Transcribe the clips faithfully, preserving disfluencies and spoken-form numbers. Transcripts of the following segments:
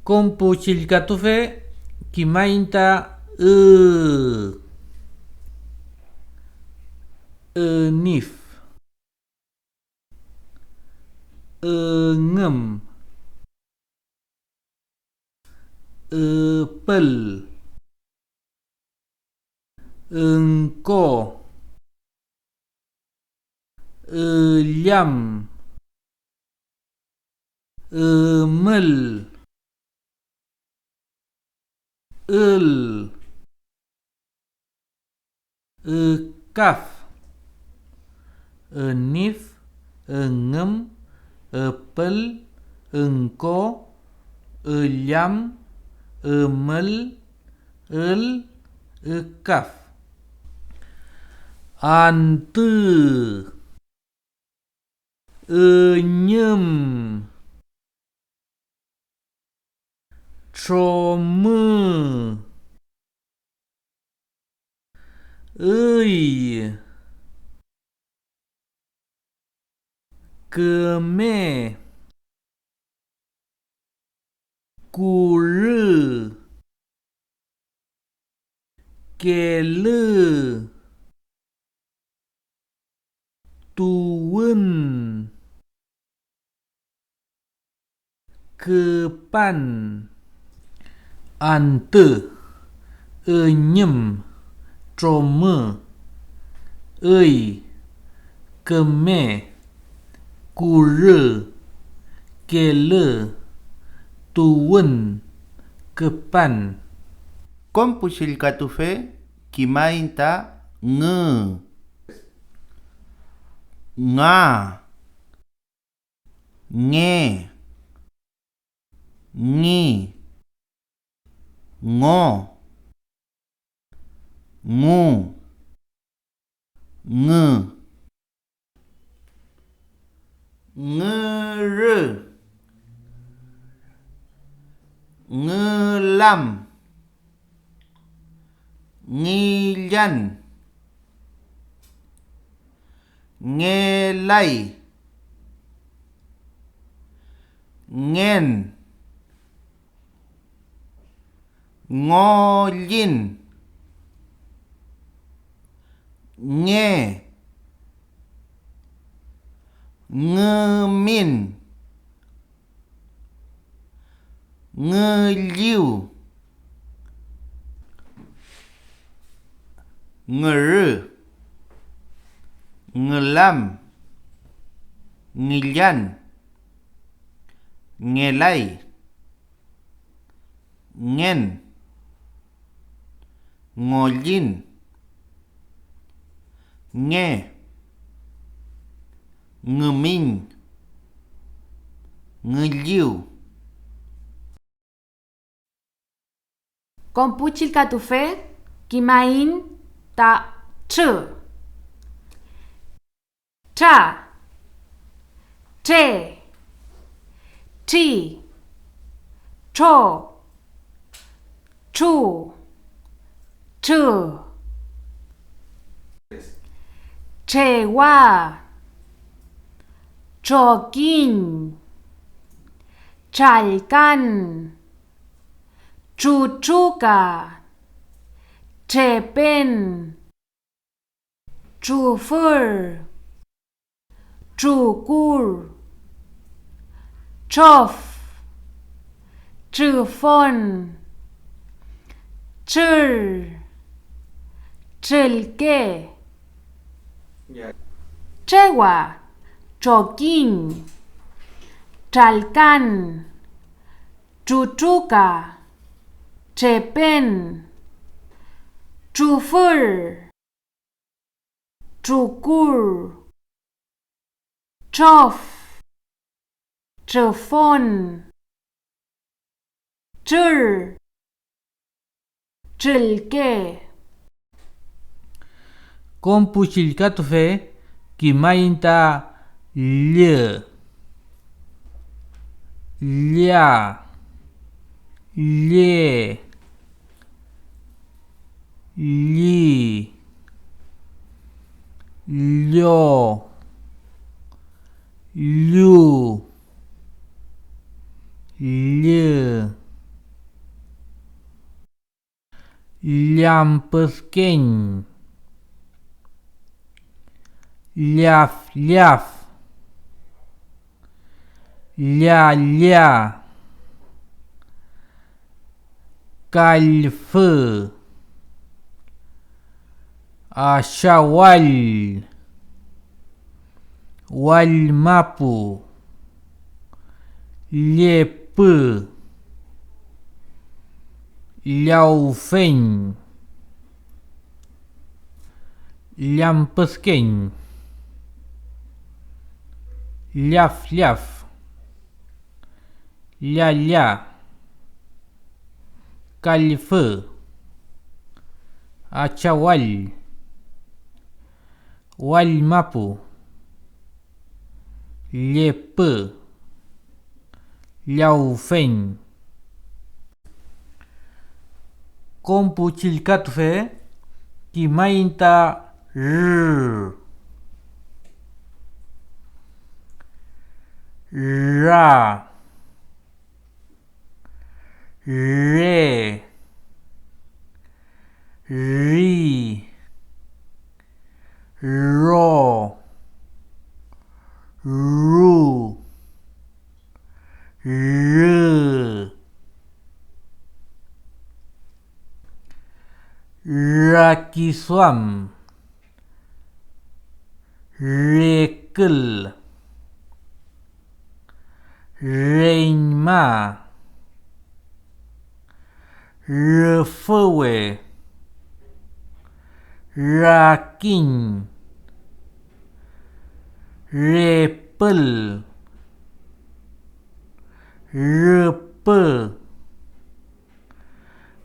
Kom pu chillkatufe kimaiñ ta ü, ünif, üngüm, üpül, üngko, üllam, ümül, ül, ükaf, ünif, üngüm, üpül, üngko, üllam, ümül, ül, ükaf. Antü, üñüm, tromü, üy, küme, kurü, kelü, tuwün, küpan, antü, üñüm, tromü, üy, küme, kurü, kelü, tuwün, küpan. Kom pu chillkatufe kimaiñ ta ngü, nga, nge, ngi, ngo, ngu, ngü, ngürü, ngülam, ngillan, ngelay, ngen, ngollin, nge, ngümin, ngülliw, ngürü, ngülam, ngillan, ngelay, ngen, ngollin, nge, ngümiñ, ngülliw. Kom pu chillkatufe, kimaiñ ta trü. Tra, tre, tri, tro, tru, trü. Trewa, trokiñ, trallkan, trutruka, trepen, trufür, trukur, trof, trüfon, trür, trülke, trewa, trokiñ, trallkan, trutruka, trepen, trufür, trukur, trof, trüfon, trür, trülke. Kom pu chillkatufe kimaiñ ta llü, lla, lle, lli, llo, llu, llü, Llampüdkeñ. Llafllaf. Llalla. Kallfü. Achawall. Wallmapu. Llepü. Llawfeñ. Llampüdkeñ. Llafllaf. Llalla. Kallfü. Achawall. Wallmapu. Llepü. Llawfeñ. Kom pu chillkatufe kimaiñ ta r, ra, re, ri, ro, ru, rü. Rakiduam. Rekül. Reñma. Rüfüwe. Rakiñ. Repül. Rüpü.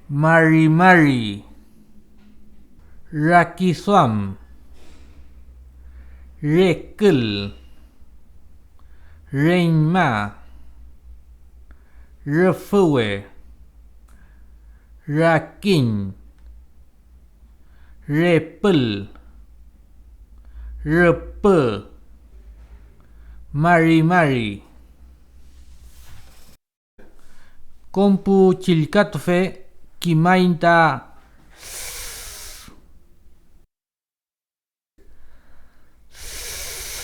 Marimari. Rakiduam. Rekül. Reñma. Rüfüwe. Rakiñ. Repül. Rüpü. Marimari. Kom pu chillkatufe kimaiñ ta s,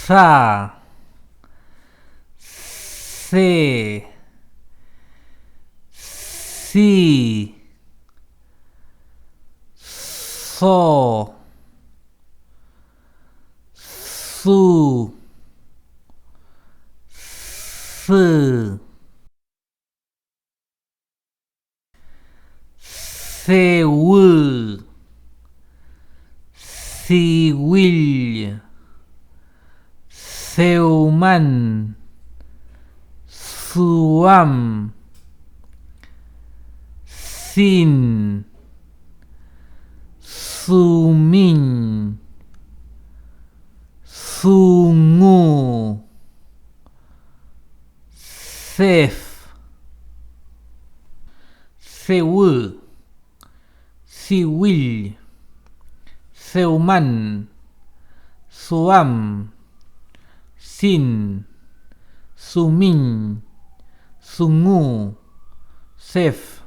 sa, se, si, so, su, sü. Dewü, diwill, dewman, duam, din, dumiñ, dungu, def, dewü, diwill, dewman, duam, din, dumiñ, dungu, def.